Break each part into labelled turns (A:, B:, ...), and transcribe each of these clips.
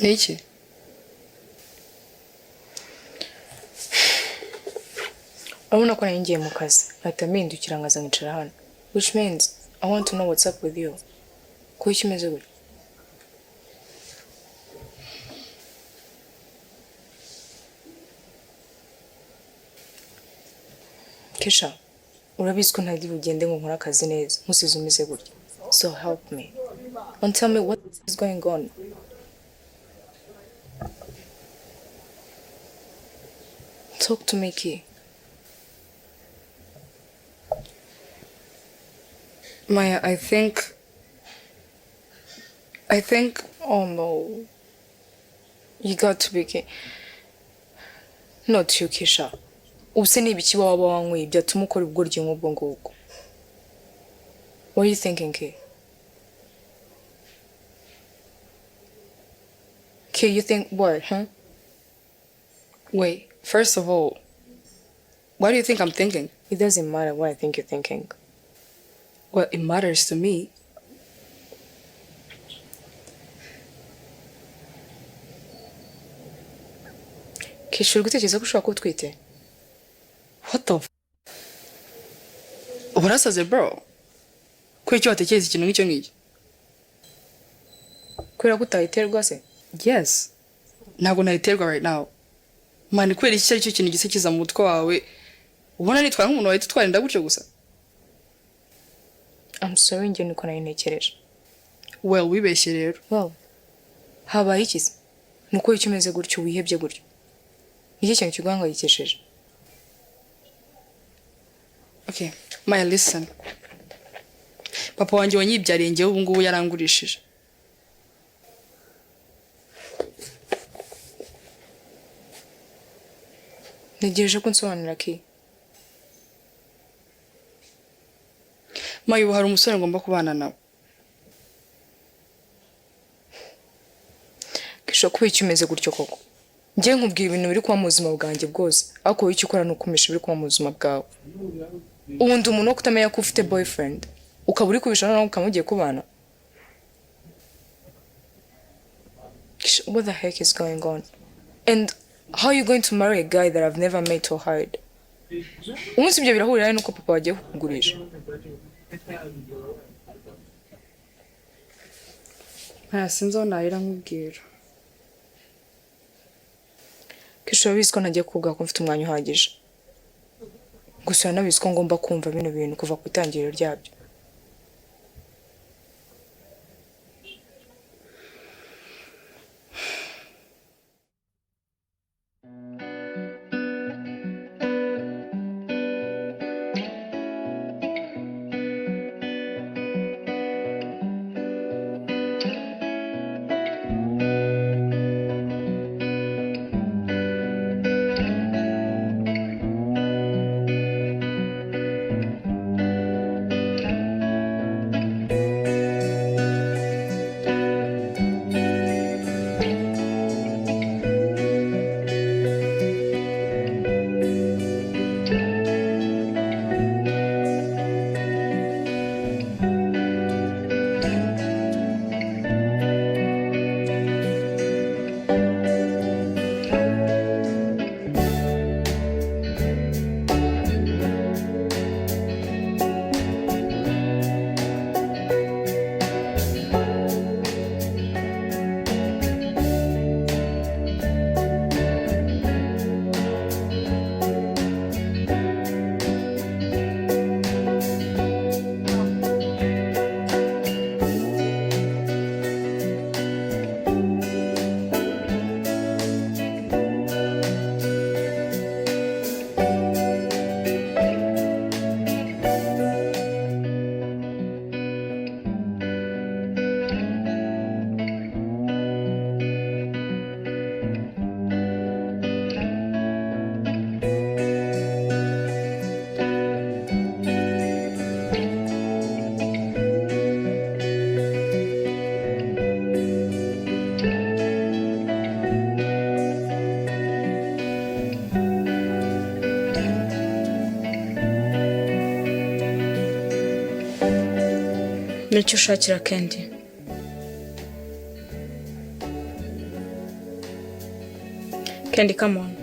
A: Niki?
B: Urabona ko nari ngiye mu kazi nkahita mpindukira nkaza nkicara hano, which means I want to know what's up with you. Kuki umeze gutya? Kesha, urabizi ko ntari bugende ngo nkore akazi neza nkusize umeze gutya, so help me and tell me what is going on. Talk to me, Key.
A: Maya, I think
B: Oh no. You got to be kidding. Not you, Kesha. Ubuse ni ibiki waba wanyweye byatuma ukora ubugoryi nk'ubwo ngubwo? What are you thinking, Kay? Kay, you think what, huh?
A: Wait, first of all, what do you think I'm thinking?
B: It doesn't matter what I think you're thinking.
A: Well, it matters to me.
B: Kesha, uri gutekereza ko ushobora kuba utwite?
A: What the f? Urasaze bro? Kubera icyo watekereza ikintu nk'icyo ngicyo?
B: Kubera ko utayiterwa se?
A: Yes. Ntabwo nayiterwa right now. Man, kubera iki aricyo kintu gisekiza mu mutwe wawe? Ubona nitwara nk'umuntu wahita utwara inda gutyo gusa?
B: I'm sorry, njye niko nari ntekereje.
A: Well, wibeshye rero.
B: Well, habaye iki se? Ni uko icyo umeze gutyo wihebye gutyo? Ni iki kintu kiguhangayikishije?
A: Okay, Maya, listen. Papa wanjye wanyibyariye njyewe ubu ngubu yarangurishije.
B: Ntegereje ko unsobanurira, Key.
A: Maya, ubu hari umusore ngomba kubana nawe.
B: Kesha, kubera icyo umeze gutyo koko? Njye nkubwira ibintu biri kuba mu buzima bwanjye bwose, ariko wowe icyo ukora ni ukumisha ibiri kuba mu buzima bwawe. Ubundi umuntu wo kutamenya ko ufite boyfriend, ukaba uri kubisha noneho ukaba mugiye kubana. Kesha, what the heck is going on? And how are you going to marry a guy that I've never met or heard? Umunsi ibyo birahurira nuko papa wagiye kukugurisha.
A: Maya, sinzi aho nahera nkubwira.
B: Kesha, urabizi ko ntagiye kukubwira ko mfite umwanya uhagije. Gusa uranabizi ko ngomba kumva bino bintu kuva ku itangiriro ryabyo.
C: Nicyo ushakira Kendi. Kendi, come on.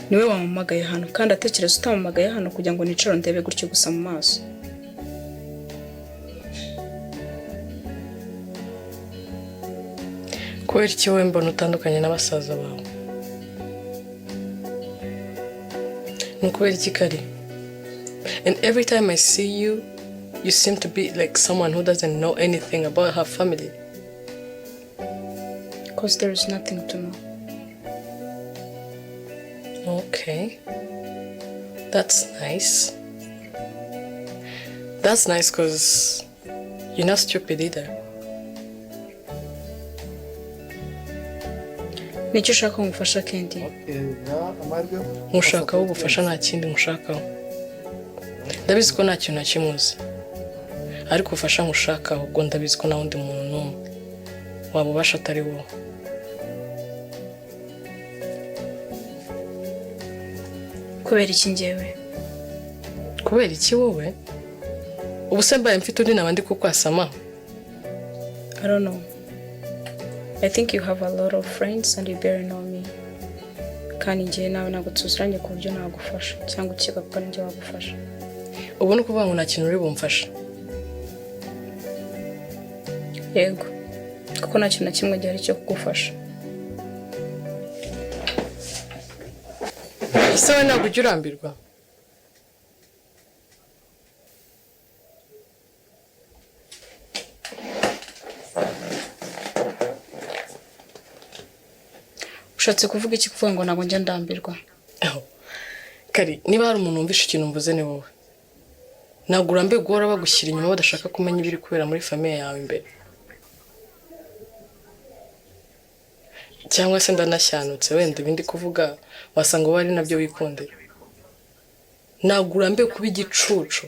C: Niwe wampamagaye hano kandi atekereza utampamagaye hano kugira ngo nicare ndebe gutyo gusa mu maso.
D: Kubera iki wowe mbona utandukanye na basaza bawe? Ni ukubera iki Kari? And every time I see you, you seem to be like someone who doesn't know anything about her family.
C: Because there is nothing to know.
D: Okay. That's nice. That's nice because you're not stupid either.
C: Nicyo ushaka ko ngufasha Kendi.
D: Nkushakaho ubufasha, nta kindi nkushakaho. Ndabizi ko nta kintu na kimwe uzi. Ariko ubufasha nkushakaho ubwo ndabizi ko nta wundi muntu n'umwe wabubasha atari wowe.
C: Kubera iki njyewe?
D: Kubera iki wowe? Ubu se mbaye mfite undi naba ndi kukwasama?
C: I don't know. I think you have a lot of friends and you barely know me. Kandi njyewe nawe ntabwo tuziranye ku buryo nagufasha cyangwa ukeka ko ari njye wagufasha.
D: Ubu ni ukuvuga ngo nta kintu uri bumfashe.
C: Yego, kuko nta kintu na kimwe gihari cyo kugufasha.
D: Ese wowe ntabwo ujya urambirwa?
C: Ushatse kuvuga iki kuvuga ngo ntabwo njya ndambirwa?
D: Kari, niba hari umuntu wumvishe ikintu mvuze ni wowe. Ntabwo urambiwe guhora bagushyira inyuma badashaka kumenya ibiri kubera muri famiye yawe imbere. Cyangwa se ndanashyanutse wenda ibindi kuvuga wasanga wowe ari nabyo wikundira. Ntabwo urambiwe kuba igicucu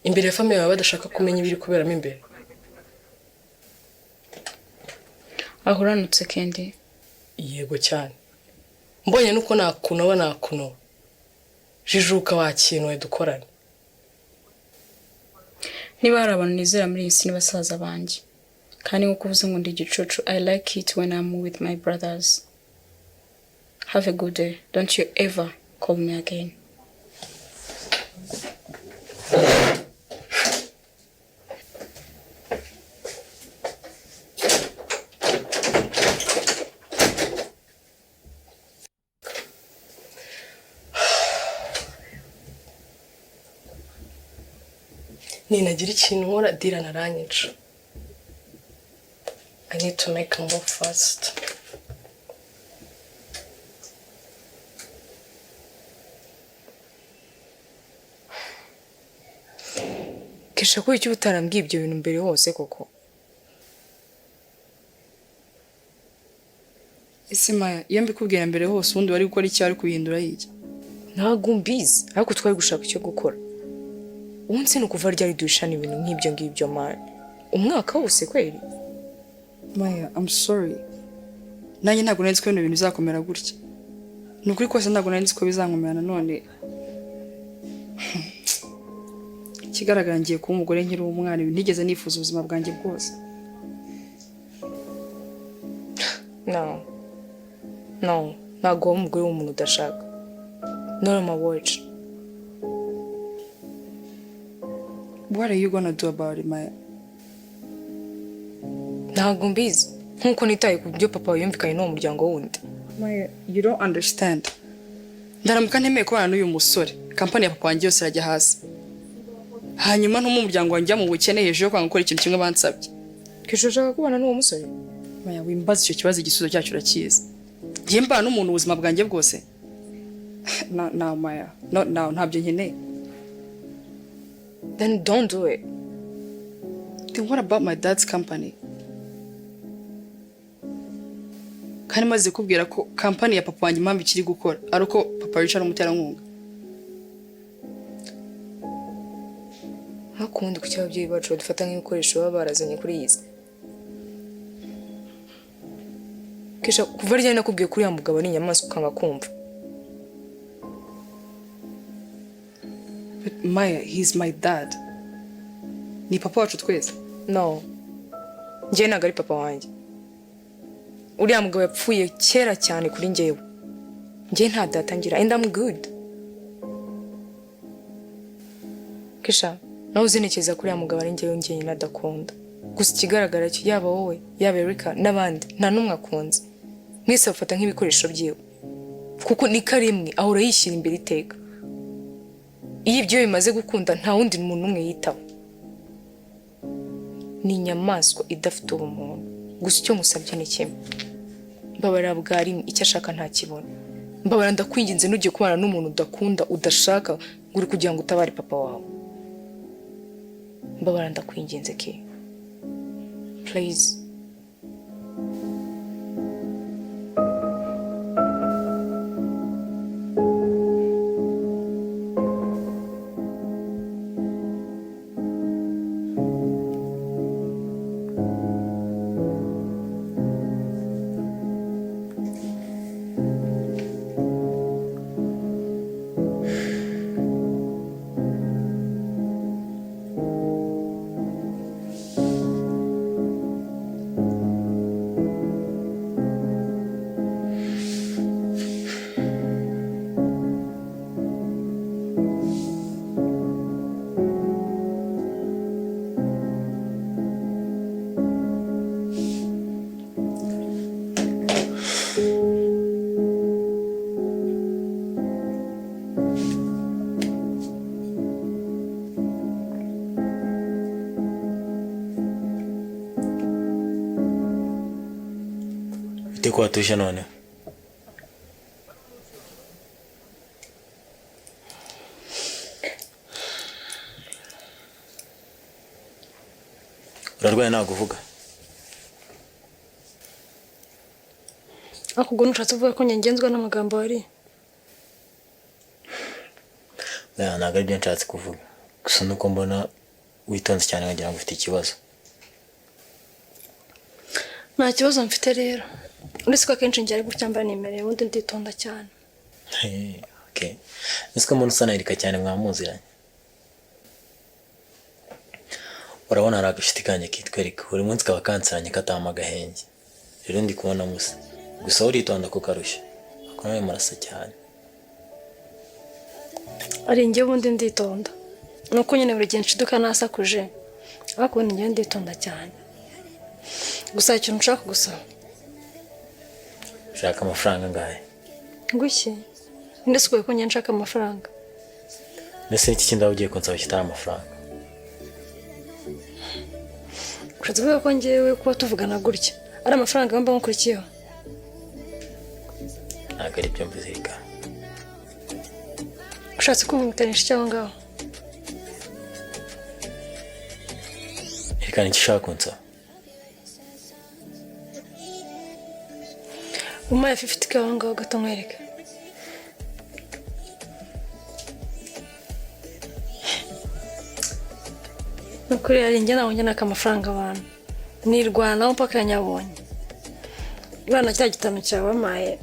D: imbere ya famiye yawe badashaka kumenya ibiri kuberamo imbere.
C: Aho uranutse Kendi?
D: Yego cyane. Mbonye nuko nakunoba nakunoba. Jijuka wakinwe dukorane.
C: Niba hari abantu nizera muri iyi si ni basaza banjye. Kandi nkuko uvuze ngo ndi igicucu, I like it when I'm with my brothers. Have a good day. Don't you ever call me again.
D: Ninagira ikintu nkora Dylan aranyica. I need to make a move fast.
B: Kesha, ko icyo utarambwiye ibyo bintu mbere hose koko?
A: Ese Maya, iyo mbikubwira mbere hose ubundi wari gukora iki, wari kubihindura hirya?
B: Ntabwo mbizi, ariko twari gushaka icyo gukora. Umunsi ni ukuva ryari duhishana ibintu nk'ibyo ngibyo man. Umwaka wose kweri?
A: Maya, I'm sorry. Nanjye ntabwo nari nzi ko bino bintu bizakomera gutya. Ni ukuri kose ntabwo nari nzi ko bizankomera nanone. Ikigaragara ngiye kuba umugore nkiri umwana, ibintu ntigeze nifuza ubuzima bwanjye bwose.
B: No. No, ntabwo waba umugore w'umuntu udashaka. Not on my watch.
A: What are you gonna do about it, Maya?
B: Ntabwo mbizi. Nkuko nitaye ku byo papa yumvikanye n'uwo muryango wundi.
A: Maya, you don't understand. Ndaramuka ntemeye kubana n'uyu musore, kampani ya papa wanjye yose irajya hasi. Hanyuma ntume umuryango wanjye mu bukene hejuru yo kwanga gukora ikintu kimwe bansabye.
B: Kesha, ushaka kubana n'uwo musore?
A: Maya, wimbaza icyo kibazo, igisubizo cyacyo urakizi. Njye mbana n'umuntu ubuzima bwanjye bwose. No, no, Maya. No, no, ntabyo nkeneye.
B: Then don't do it.
A: Then what about my dad's company? Kandi maze kubwira ko kampani ya papa wanjye impamvu ikiri gukora ari uko papa Richard umuterankunga.
B: Hakundi kuki ababyeyi bacu badufata nk'ibikoresho baba barazanye kuri iyi si? Kesha, kuva ryari nakubwiye kuri uriya mugabo ari inyamaswa ukanga kumva?
A: But Maya, he's my dad. Ni papa wacu twese.
B: No, njyewe ntabwo ari papa wanjye. Uriya mugabo yapfuye kera cyane kuri njyewe. Njyewe nta data ngira, and I'm good. Kisha, nawe uzinekeza kuri uriya mugabo ari njyewe njyenyine adakunda. Gusa ikigaragara cyo yaba wowe, yaba Erika n'abandi, nta n'umwe akunze. Mwese bafata nk'ibikoresho byiwe. Kuko ni karimwe ahora yishyira imbere iteka. Iyo ibyo bimaze gukunda nta wundi muntu n'umwe yitaho. Ni inyamaswa idafite ubumuntu. Gusa icyo musabye ni kimwe. Mbabarira bwa rimwe, icyo ashaka ntakibona. Mbabarira ndakwinginze, ntujye kubana n'umuntu udakunda, udashaka, ngo uri kugira ngo utabare papa wawe. Mbabarira ndakwinginze ke. Please.
E: Bite ko watuje none? Urarwaye ntabwo uvuga?
F: Ariko ubwo ntushatse kuvuga ko ngenzwa n'amagambo wari?
E: Oya, ntabwo aribyo nshatse kuvuga. Gusa nuko mbona witonze cyane nkagira ngo ufite ikibazo.
F: Nta kibazo mfite rero. Uretse ko akenshi njya gutya mba nimereye, ubundi nditonda cyane.
E: Okay. Ese ko mbona usa na Erika cyane mwamuziranye? Urabona hari agashiti kanjye kitwa Erika, buri munsi kaba kansiranye katama agahenge. Rero ndi kubona musa. Gusa uritonda kukarusha. Ariko nawe murasa cyane.
F: Ari njye ubundi nditonda. Nuko nyine buri gihe nshiduka nasakuje. Ariko ubundi njye nditonda cyane. Gusa ikintu nshaka gusaba.
E: Ushaka amafaranga angahe?
F: Ngushye. Ndetse ko njye nshaka amafaranga.
E: Mbese n'iki kindi waba ugiye kunsaba kitari amafaranga?
F: Ushatse kuvuga ko njyewe kuba tuvugana gutya ari amafaranga mba nkukurikiyeho?
E: Ntabwo ari byo mvuze Erika.
F: Ushatse kumvikanisha icyo aho ngaho?
E: Erika, ni iki ushaka kunsaba?
F: Umpaye 50k aho ngaho gato nkwereke. Nukuri yari njye nabonye naka amafaranga abantu. Nirwanaho mpaka nyabonye. Bana cya gitano cyabamaye.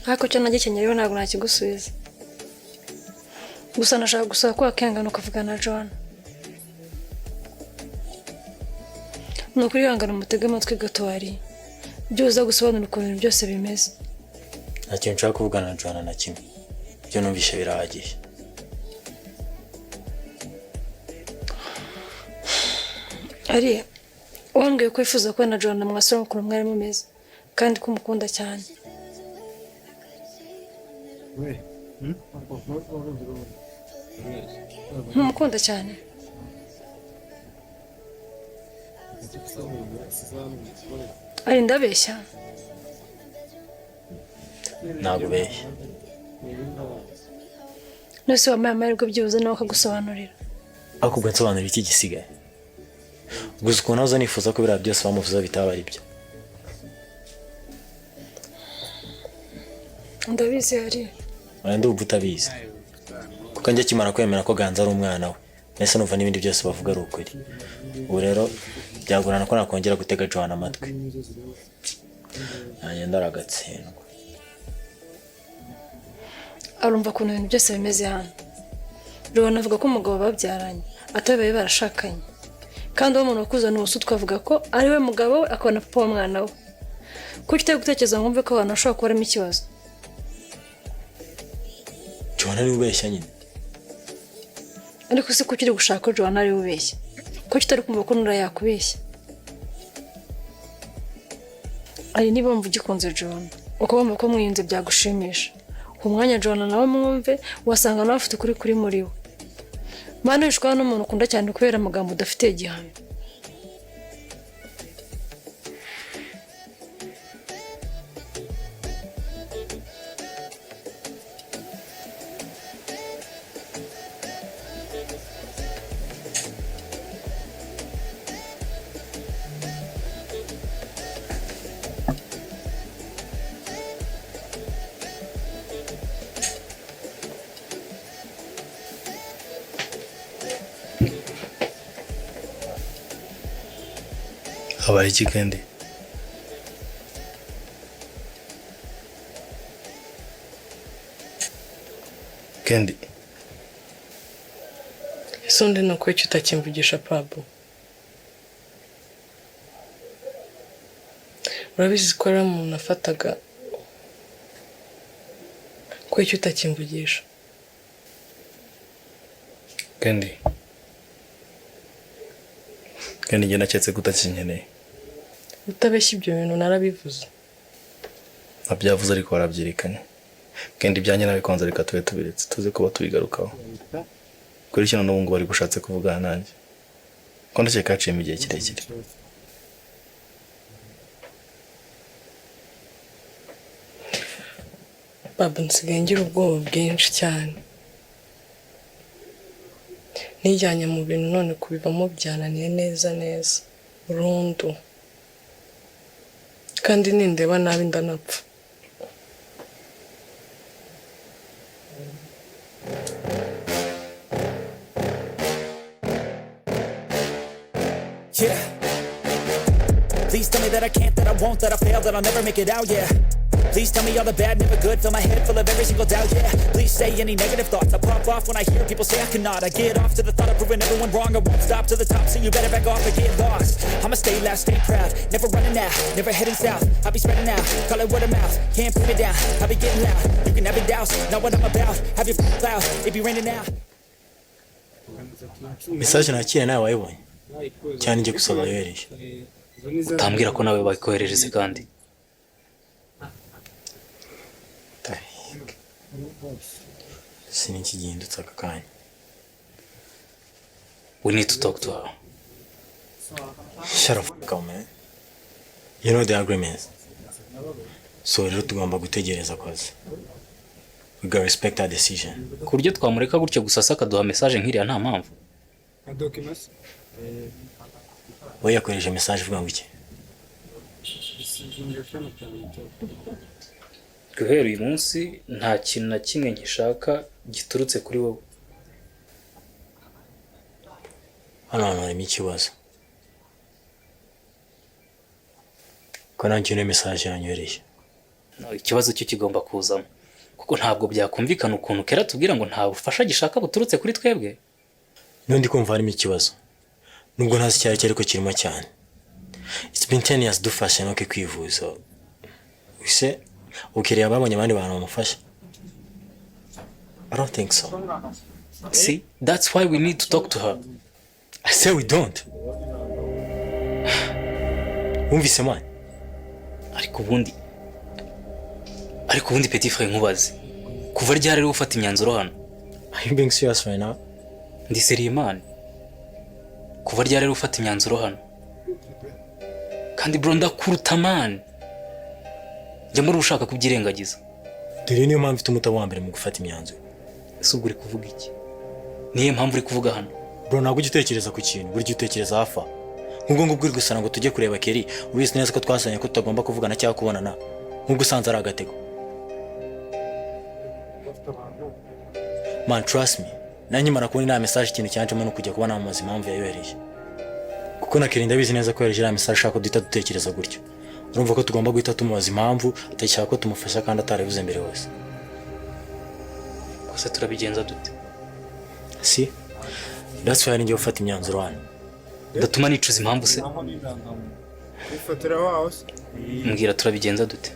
F: Ariko cyo nagikenyerewe ntabwo nakigusubiza. Gusa nashaka gusaba ko wakihangana ukavugana na Joanna. Nukuri ihangana umutege amatwi gato wari. Ibyo uza gusobanura ukuntu ibintu byose bimeze.
E: Nta kintu nshaka kuvugana na Joanna na kimwe. Ibyo numvise birahagije.
F: Ari wambwiye ko wifuza kubona na Joanna mwasura ukuntu mwari mumeze kandi ko umukunda cyane. Ntumukunda cyane? Ari ndabeshya?
E: Ntabwo ubeshya.
F: Nose wampaye amahirwe byibuze nawe akagusobanurira.
E: Ariko ubwo nsobanurira iki gisigaye? Gusa ukuntu nahoze nifuza ko biriya byose bamuvuzeho bitaba ari byo.
F: Ndabizi hari.
E: Oya, ndumva utabizi. Kuko njye akimara kwemera ko Ganza ari umwana we, nahise numva n'ibindi byose bavuga ari ukuri. Ubu rero byagorana ko nakongera gutega Joanna amatwi. Nanjye ndaragatsindwa.
F: Arumva ukuntu ibintu byose bimeze hano. Rubona avuga ko umugabo babyaranye atabaye barashakanye. Kandi uwo muntu wakuzana ubusa twavuga ko ari we mugabo we akabona papa w'umwana we. Kuki utari gutekereza ngo wumve ko abantu bashobora kuba harimo ikibazo?
E: Joanna niwe ubeshya nyine.
F: Ariko se kuki uri gushaka ko Joanna ari we ubeshya? Kuki utari kumva ko Nura yakubeshya? Ari niba wumva ugikunze Joanna, ukaba wumva ko mwiyunze byagushimisha. Uwo mwanya Joanna nawe mwumve, wasanga nawe afite ukuri kuri muri we. Mana, wishwana n'umuntu ukunda cyane kubera amagambo udafitiye gihamya.
G: Habaye iki kandi? Kendi.
D: Ese undi ni uko icyo utakimvugisha Pablo? Urabizi ko ari umuntu nafataga, ko icyo utakimvugisha.
G: Kendi. Kendi, njye naketse ko utakinkeneye.
D: Utabeshya, ibyo bintu narabivuze.
G: Ntabyavuze ariko warabyirikanye. Kendi, ibyanjye nabikunze, reka tube tubiretse tuze kuba tubigarukaho. Kuri kino n'ubu ngubu bari gushatse kuvugana nanjye. Ko ndakeka haciyemo igihe kirekire.
D: Baba, nsigaye ngira ubwoba bwinshi cyane. Nijyanye mu bintu none kubivamo byananiye neza neza burundu, kandi nindeba nabi ndanapfa.
H: Yeah. Please tell me that I can't, that I won't, that I fail, that I'll never make it out, yeah. Please tell me all the bad, never good, fill my head full of every single doubt, yeah. Please say any negative thoughts, I pop off when I hear people say I cannot. I get off to the thought of proving everyone wrong, I won't stop to the top, so you better back off and get lost. I'ma stay loud, stay proud, never running out, never heading south. I'll be spreading out, call it word of mouth, can't put me down, I'll be getting loud. You can have it douse, not what I'm about, have your cloud, it be raining now.
E: Message nakiriye nawe wayibonye cyane, njye gusa bayohereje.
I: Utambwira ko nawe bayikoherereze kandi.
E: The heck? Siniki gihindutse aka kanya?
I: We need to talk to her.
E: Shut the fuck up, man. You know the agreements, so rero tugomba gutegereza cause we gotta respect our decision.
I: Ku buryo twamureka gutyo gusa se akaduha message nk'iriya nta mpamvu?
E: We yakoresheje message ivuga ngo iki?
I: Guhera uyu munsi nta kintu na kimwe nkishaka giturutse kuri wowe.
E: Hano hantu harimo ikibazo, ko nta kintu message yanyohereje.
I: No, ikibazo cyo kigomba kuzamo kuko ntabwo byakumvikana ukuntu kera tubwira ngo nta bufasha gishaka buturutse kuri twebwe.
E: N'undi kumva harimo ikibazo nubwo ntazi icyo ari cyo, ariko kirimo cyane. It's been 10 years dufashe no kwivuza ese ukiriya babonye abandi bantu bamufasha? I don't think so.
I: See, that's why we need to talk to her.
E: I say we don't. Wumvise, man?
I: Ariko ubundi petit frère, nkubaze, kuva ryari rero ufata imyanzuro hano?
E: Are you being serious right now?
I: Ndi sérieux, man. Kuva ryari rero ufata imyanzuro hano? Kandi bro, ndakuruta, man. Njya muri ushaka kubyirengagiza.
E: Dore niyo mpamvu ituma utaba uwa mbere mu gufata imyanzuro.
I: Ese ubwo uri kuvuga iki? Niyo mpamvu uri kuvuga hano?
E: Bro, ntabwo ujya utekereza ku kintu, buri gihe utekereza hafi aho. Nk'ubwo ngubwo uri gusana ngo tujye kureba Kelly, ubizi neza ko twasanye ko tutagomba kuvugana cyangwa kubonana, nk'ubwo usanze ari agatego. Man, trust me, nanjye mara kubona iriya message, ikintu cyanjemo ni ukujya kuba namubaza impamvu yayohereje, kuko na Kelly ndabizi neza ko yohereje iriya message ashaka ko duhita dutekereza gutyo. Urumva ko tugomba guhita tumubaza impamvu atashaka ko tumufasha kandi atarabivuze mbere hose.
I: Gusa turabigenza dute?
E: See, that's why njye ufata imyanzuro hano.
I: Udatuma nicuza impamvu se? Mbwira turabigenza dute?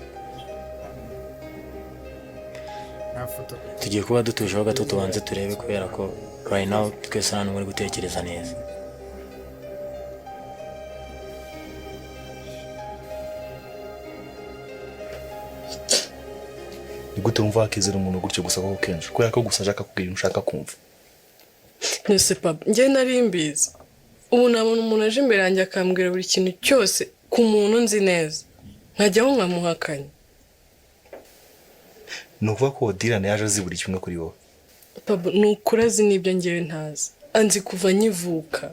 E: Tugiye kuba dutujeho gato tubanze turebe kubera ko right now twese nta n'umwe uri gutekereza neza.
G: Ni gute wumva wakizera umuntu gutyo gusa koko kenshi kubera ko gusa ashaka kubwira ibintu ushaka kumva?
D: Nese papa, njye nari mbizi. Ubu nabona umuntu aje imbere yanjye akambwira buri kintu cyose ku muntu nzi neza, nkajyaho nkamuhakanya.
G: Ni ukuvuga ko Dylan yaje azi buri kimwe kuri wowe?
D: Papa, ni ukuri azi n'ibyo njyewe ntazi. Anzi kuva nkivuka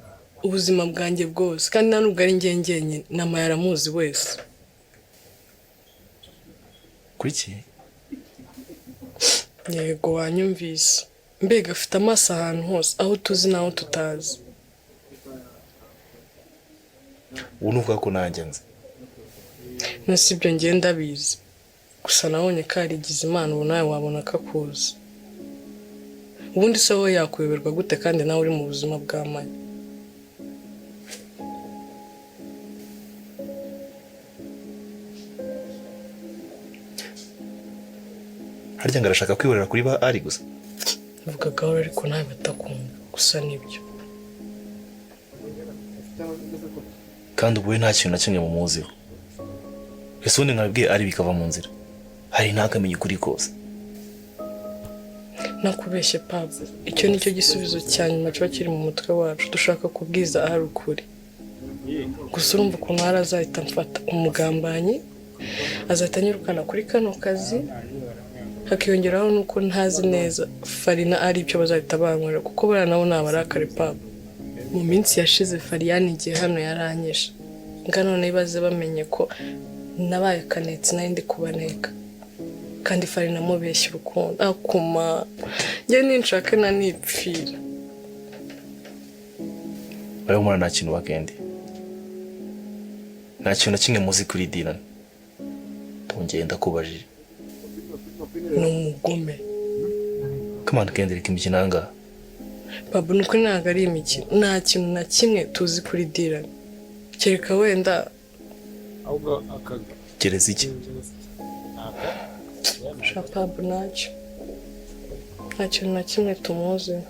D: ubuzima bwanjye bwose, kandi nta nubwo ari njye njyenyine, na Maya aramuzi wese.
G: Kuki?
D: Yego wanyumvise. Mbega afite amaso ahantu hose, aho tuzi n'aho tutazi.
G: Ubu ni ukuvuga ko nanjye nzi.
D: Nasi ibyo njye ndabizi. Gusa nabonye karigize Imana, ubu nawe wabona kakuzi. Ubundi se wowe yakuyoberwa gute kandi nawe uri mu buzima bwa Maya?
G: Harya ngo arashaka kwihorera kuri ba ari gusa?
D: Avuga gahoro ariko nawe batakumva, gusa nibyo.
G: Kandi ubu we nta kintu na kimwe mumuziho. Ese ubundi nkabibwiye ari bikava mu nzira, hari ntakamenya ukuri kose.
D: Nakubeshye papa, icyo nicyo gisubizo cya nyuma kiba kiri mu mutwe wacu, dushaka kubwiza ahari ukuri. Gusa urumva ukuntu hari azahita amfata umugambanyi, azahita anyirukana kuri kano kazi, hakiyongeraho nuko ntazi neza Farina ari icyo bazahita bankorera, kuko bariya nabo ni abarakare papa. Mu minsi yashize Fariyani igihe hano yaranyishe, nga none baze bamenye ko nabaye kanetsi nari ndi kubaneka, kandi Farina amubeshya urukundo akuma njye ninshake nanipfira.
G: Bariho mura nta kintu bakendi, nta kintu na kimwe muzi kuri Dylan. Tongeye ndakubajije.
D: Ni umugome.
G: Come on Kendi, reka imikino ahangaha.
D: Babu, ni ukuri ntabwo ari imikino, nta kintu na kimwe tuzi kuri Dylan kereka wenda
G: Gereza iki?
D: Sha Babu, ntacyo, nta kintu na kimwe tumuziho.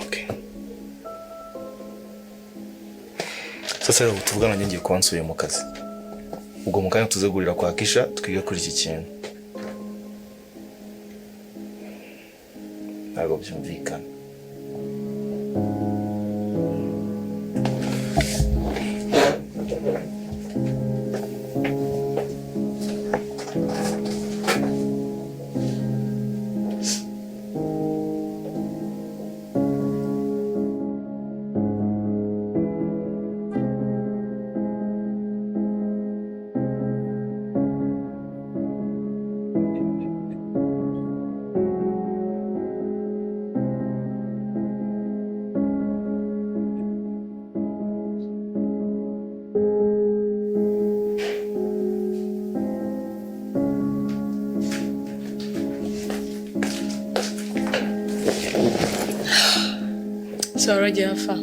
G: Okay. Sasa rero tuvugana nanjye ngiye kuba nsubiye mu kazi. Ubwo mu kanya tuzegurira kwa Kisha twige kuri iki kintu. Ntabwo byumvikana.
D: Waragiye afa?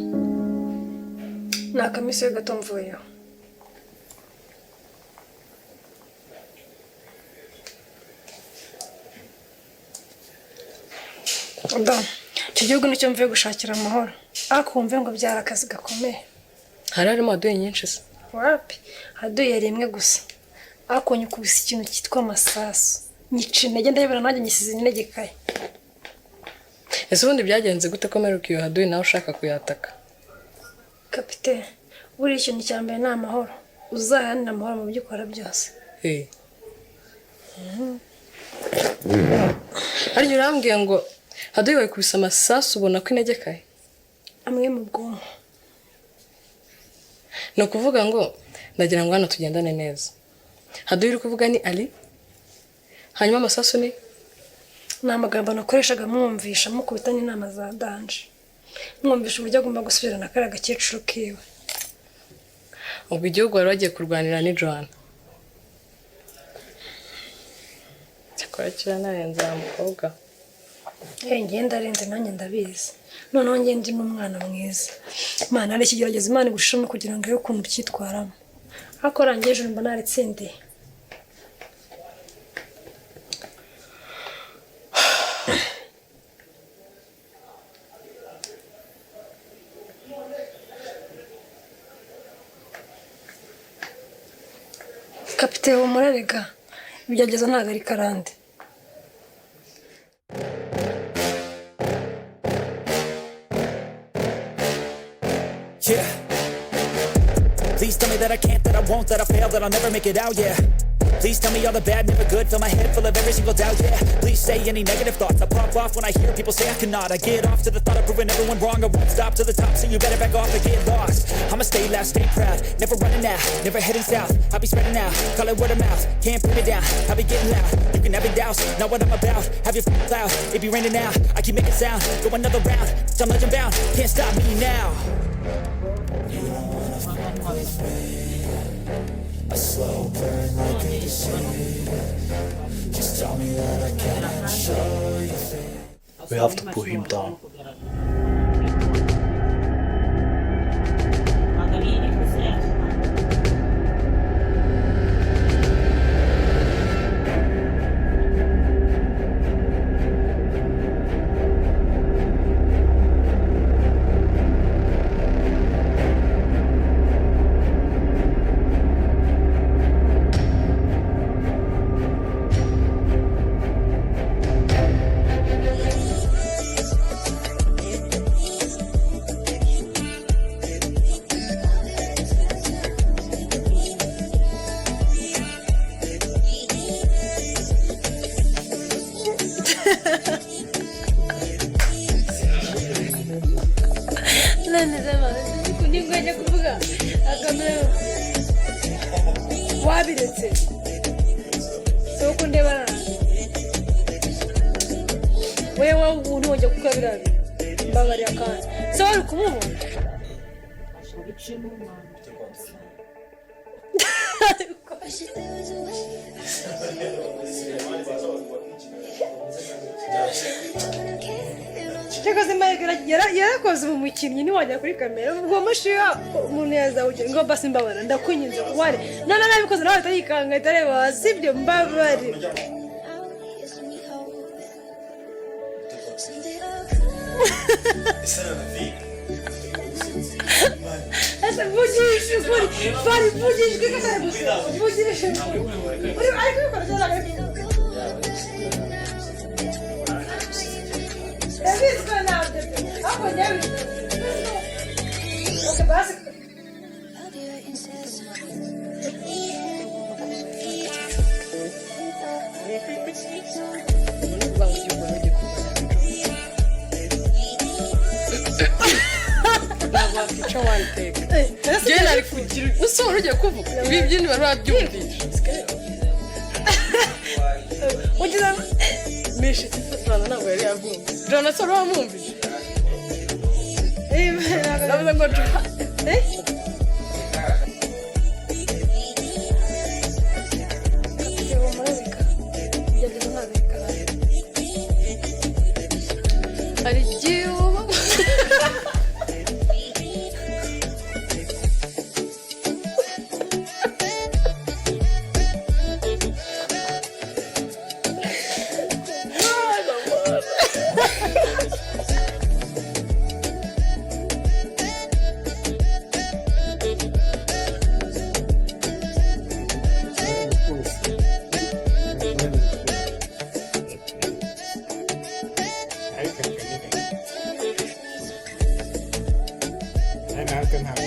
F: Ni akamisiyo gato mvuyeho. Icyo gihugu nicyo mvuye gushakira amahoro, ariko wumve ngo byari akazi gakomeye.
D: Hari harimo aduye nyinshi se?
F: Wapi, aduye yari imwe gusa, ariko nyikubise ikintu cyitwa amasasu nyica intege, ndayibona nanjye nyisize inegekaye.
D: Ese ubundi byagenze gute ko mperuka iyo haduye nawe ushaka kuyataka?
F: Kapitene, buriya ikintu cya mbere ni amahoro, uzaharanire amahoro mu byo ukora byose.
D: Harya urambwiye ngo haduye wayikubise amasasu ubona ko inegekaye?
F: Amwe mu bwonko.
D: Ni ukuvuga ngo ndagira ngo hano tugendane neza. Haduye uri kuvuga ni Ali, hanyuma amasasu ni?
F: Ni amagambo nakoreshaga mwumvisha mukubita n'inama za danje, mwumvisha uburyo agomba gusubirana kariya gakecuru kiwe.
D: Ubwo igihugu wari wagiye kurwanira ni Joanna. Cyakora kiriya narenze wa mukobwa.
F: Njye ndarenze, nanjye ndabizi. Noneho njye ndi n'umwana mwiza. Imana hari ikigeragezo Imana igushiramo kugira ngo irebe ukuntu ucyitwaramo. Ariko rangiye ejo mba naritsindiye. Kapite, humura rega, ibigeragezo ntabwo ari karande.
H: Yeah. Please tell me that I can't, that I won't, that I fail, that I'll never make it out, yeah. Please tell me all the bad, never good. Fill my head full of every single doubt, yeah. Please say any negative thoughts. I pop off when I hear people say I cannot. I get off to the thought of proving everyone wrong. I won't stop to the top, so you better back off and get lost. I'ma stay loud, stay proud. Never running out, never heading south. I'll be spreading out, call it word of mouth. Can't put me down, I'll be getting loud. You can have it douse, not what I'm about. Have your cloud, it be raining now. I keep making sound, go another round. I'm legend bound, can't stop me now. You don't wanna fuck with me. A slow burn like a disease. Just tell me that I can show you things.
G: We have to put him down.
F: None se nibwo ajya kuvuga akamera wabiretse si uko ndeba nabi wewe wowe ubu ntiwajya gukora biriya bintu, mbabarira. Kandi se wari kumubona? Cyakoze Mike yarakoze mu mukinnyi, ntiwajya kuri kamera ubwo mushiha umuntu yazawugira ngo basi mbabara, ndakwinginze ware none nabikoze nawe ahita yikanga, ahita areba hasi. Ibyo mbabare. Ese mvugisha ukuri bari, mvugisha ukuri katari gusa, mvugisha ukuri uri ari kubikora cyangwa ari kubikora? Ndabizi ko ntabyo pe, ahubwo njyewe. Okay, basi.
A: Ubu ni ukuvuga ngo igihugu ugiye. Ntabwo wakwica one take. Njyewe nari kugira usohora ugiye kuvuga ibi byinshi bari babyumvishe.
F: Ugize
D: Nishe Jana ntabwo yari yabwumvise. Jana se wari wamwumvise? Navuze ngo Jana.
F: Eh?
A: Hari igihe
J: Natwe ntabwo